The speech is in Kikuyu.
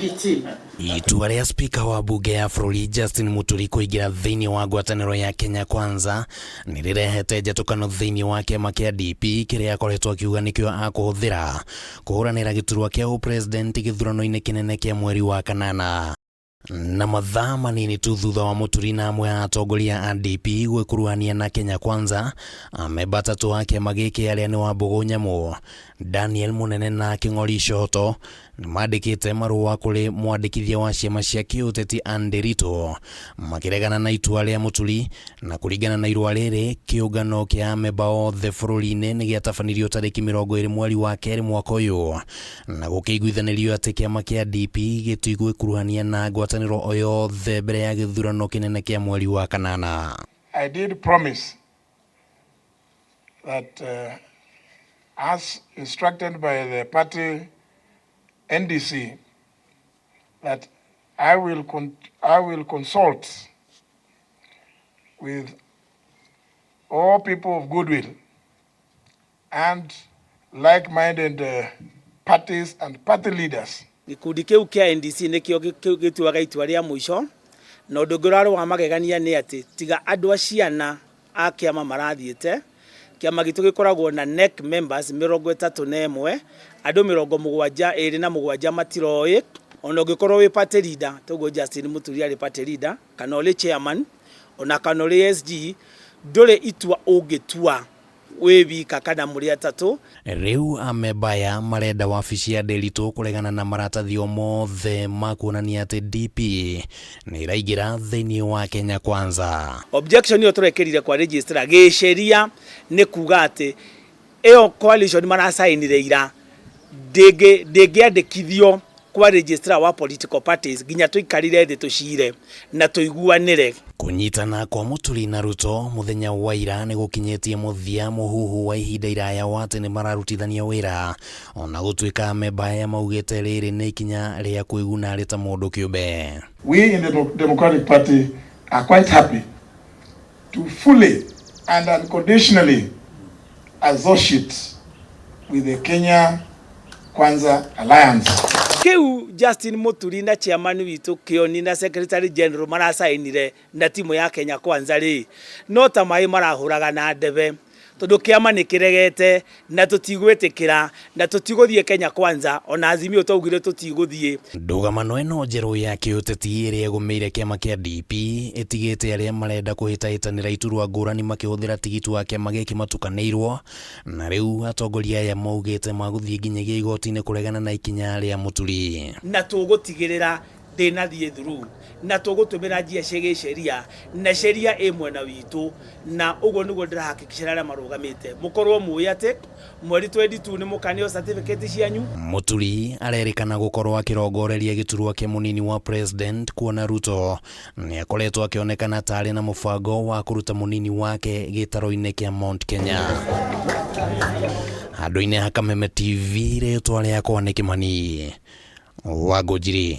DP team. Itua rĩa spika wa mbunge ya bũrũri Justin Muturi kũingĩra thĩinĩ wa ngwatanĩro ya Kenya Kwanza nĩ rĩrehete njatũkano thĩinĩ wa kĩama kĩa DP kĩrĩa akoretwo akiuga nĩkĩo akũhũthĩra kũhũranĩra gĩturwa kĩa ũpresident gĩthurano-inĩ kĩnene kĩa mweri wa kanana. Na mathaa manini tu thutha wa Muturi na amwe a atongoria a DP gwĩkuruhania na Kenya Kwanza, amemba atatũ a kĩama gĩkĩ arĩa nĩ Wambũgũ Nyamũ, Daniel Munene na Kĩng'ori Cohoto nĩmandĩkĩte marũa kũrĩ mwandĩkithia wa ciama cia kĩũteti Anne Nderitu makĩregana na itua rĩa Muturi. Na kũringana na irũa rĩrĩ, kĩũngano kĩa amemba othe bũrũri-inĩ nĩ gĩatabanirio tarĩki 20 mweri wa kerĩ mwaka ũyũ na gũkĩiguithanĩrio atĩ kĩama kĩa DP gĩtigwĩkuruhania na ngwatanĩro o yothe mbere ya gĩthurano kĩnene kĩa mweri wa kanana. I did promise that as instructed by the party NDC, that I will consult with all people of goodwill and like-minded parties and party leaders. Gĩkundi kĩu kĩa NDC nĩkĩo gĩtuaga itua rĩa mũico, na ũndũ ũngĩ ũrarĩ wa magegania nĩ atĩ tiga andũ a ciana a kĩama marathiĩte, kĩama gitũ gĩkoragwo na NEC members 31, andũ 77 matiroĩ. Ona ũngĩkorwo wĩ party leader, toguo Justin Muturi arĩ party leader, kana ũrĩ chairman, ona kana ũrĩ SG, ndũrĩ itua ũngĩtua wĩ wika kana mũrĩ atatũ. Rĩu amemba aya marenda wabici ya Nderitu kũregana na maratathi o mothe ma kuonania atĩ DP nĩ ĩraingĩra thĩinĩ wa Kenya Kwanza. Objection ĩyo tũrekĩrire kwa registrar gĩceria nĩ kuga atĩ ĩyo coalition maracainire ira ndĩngĩandĩkithio kwa registrar wa political parties nginya tũikarire thĩ tũcire na tũiguanĩre. Kũnyitana kwa Muturi na Ruto mũthenya wa ira nĩ gũkinyĩtie mũthia mũhuhu wa ihinda iraya wa atĩ nĩ mararutithania wĩra, ona gũtuĩka amemba aya maugĩte rĩrĩ nĩ ikinya rĩa kwĩguna arĩ ta mũndũ kĩũmbe. We in the Democratic Party are quite happy to fully and unconditionally associate with the Kenya Kwanza Alliance. Kiu Justin Muturi na chairman witũ Kioni na secretary general maracainire na timu ya Kenya Kwanza rĩ, no ta maĩ marahũraga na ndebe, tondũ kĩama nĩ kĩregete na tũtigwĩtĩkĩra na tũtigũthiĩ Kenya Kwanza, ona Azimio twaugire tũtigũthiĩ. Ndũgamano ĩno njerũ ya kĩũteti ĩrĩa ĩgũmĩire kĩama kĩa DP ĩtigĩte arĩa marenda kũhĩtahĩtanĩra iturwa ngũrani makĩhũthĩra tigiti wa kĩama gĩkĩ matukanĩirwo, na rĩu atongoria aya maugĩte magũthiĩ nginyagia igoti-inĩ kũregana na ikinya rĩa Muturi. Na tũgũtigĩrĩra ndĩnathiĩ through na tũgũtũmĩra njia cia gĩceria na sheria ĩ mwena witũ, na ũguo nĩguo ndĩrahakikicĩra arĩa marũgamĩte mũkorwo mũĩ atĩ mweri 22 nĩ mũkaneo certificate cianyu. Muturi arerĩkana gũkorwo akĩrongoreria gĩturwa kĩa mũnini wa president, kuona Ruto nĩ akoretwo akĩonekana ta arĩ na mũbango wa kũruta mũnini wake gĩtaro-inĩ kĩa Mount Kenya. Handũ-inĩ ha Kameme TV, rĩtwa rĩakwa nĩ Kĩmani Wangũnjiri.